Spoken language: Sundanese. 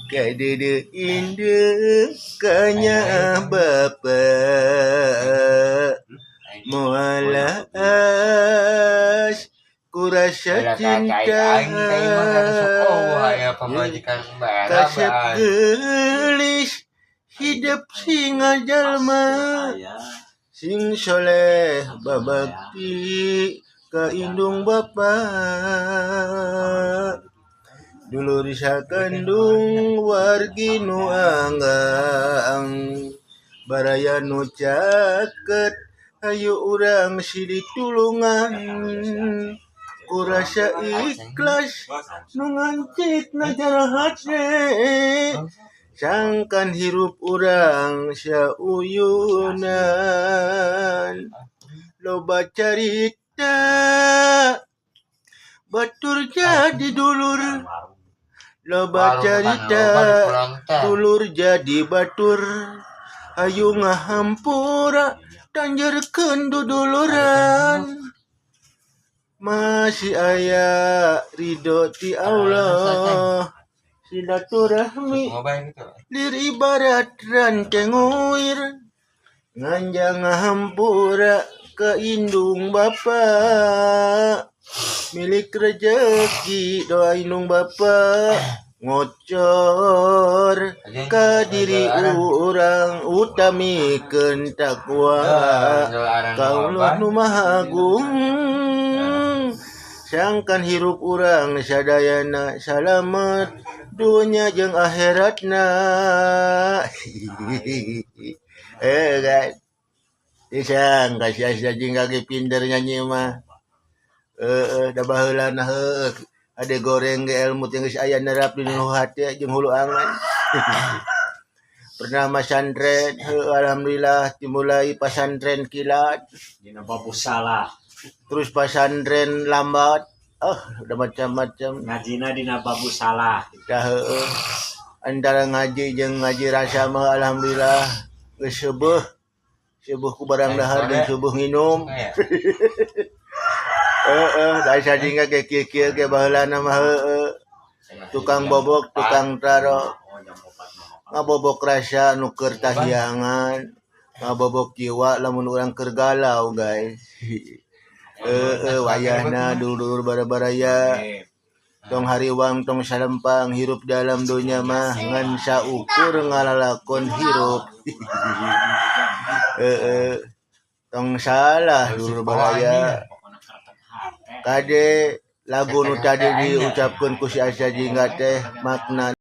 Kadede indeung ka nyaah bapa, moal laas ku rasa cinta. Kasep geulis hidep singa jalma, sing soleh babakti ka indung bapa. Dulur sakandung wargi nu anggang, baraya nu caket, hayu urang silih tulungan ku rasa ikhlas nu ngancik na jero hate, sangkan hirup urang sauyunan. Loba carita batur jadi dulur, loba carita dulur jadi batur, hayu ngahampura tanjerkeun duduluran. Masih aya ridho ti Allah, silaturahmi lir ibarat ranteng uir, nganjang ngahampura ka indung bapa, milik rejeki doa indung bapa ngocor ka diri urang, utamikeun takwa ka Allah nu Maha Agung, sangkan hirup urang sadayana salamet dunya jeung akhiratna. Kan isang kasih asa jeung kage pinter nyanyi mah. Heeh, da baheulana heueuh ade goreng ge ilmu teh geus aya nerap di nu hate jeung hulu angan. Pernah masantren, heueuh, alhamdulillah dimulai pasantren kilat. Dina salah. Terus pasantren lambat, oh udah macam-macam. Ngajina dina babu salah. Dah, heueuh, antara ngaji jeung ngaji rasa mah alhamdulillah geus seubeah seubeah ku barang dahar jeung seubeah nginum. Heeh, da sajingga ge kieu-kieu ge baheulana mah heueuh tukang bobok, tukang taro, ngabobok rasa nu keur tahiangan, ngabobok jiwa lamun urang keur galau, guys. Heeh, wayahna dulur bara-baraya, tong hariwang, tong salempang, hirup dalam dunya mah ngan saukur ngalalakon hirup. Heeh, tong salah, dulur baraya. Kade lagu nu tadi diucapkeun ku si Asa Jingga teh makna.